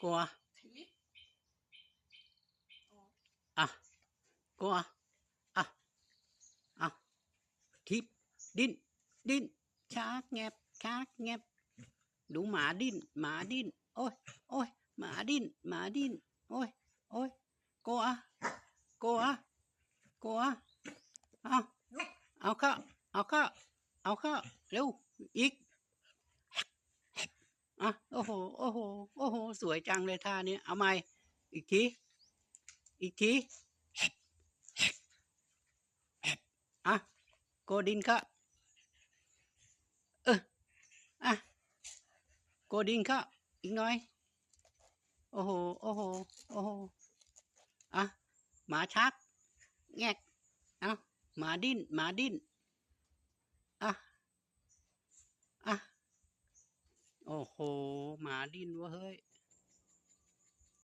ກົວ ອະ ກົວ ອະ ອະ ທິບ ດີ້ນ ດີ້ນ ຄາກແງບ ຄາກແງບ ດູໝາດີ້ນ ໝາດີ້ນ ໂອ້ຍ ໂອ້ຍ ໝາດີ້ນ ໝາດີ້ນ ໂອ້ຍ ໂອ້ຍ ກົວ ກົວ ກົວ ເອົາ ເອົາເຂົ້າ ເອົາເຂົ້າ ເອົາເຂົ້າ ເລັວ ອີກ ອະ ໂອ້ໂຫ ໂອ້ໂຫ ໂອ້ໂຫ ສວຍຈັງເລີຍທ່ານີ້ ເອົາໃໝ່ ອີກທີ ອີກທີ ອະ ກົວດິນເຂົ້າ ເອີ ອະ ກົວດິນເຂົ້າ ອີກໜ້ອຍ ໂອ້ໂຫ ໂອ້ໂຫ ໂອ້ໂຫ ອະ ໝາຊັກ ແງກ ເອົາ ໝາດີ້ນ ໝາດີ້ນ ອະ ອະ ໂອ້ໂຫ ໝາດີ້ນເວີ້ຍ ເຮີ້ຍ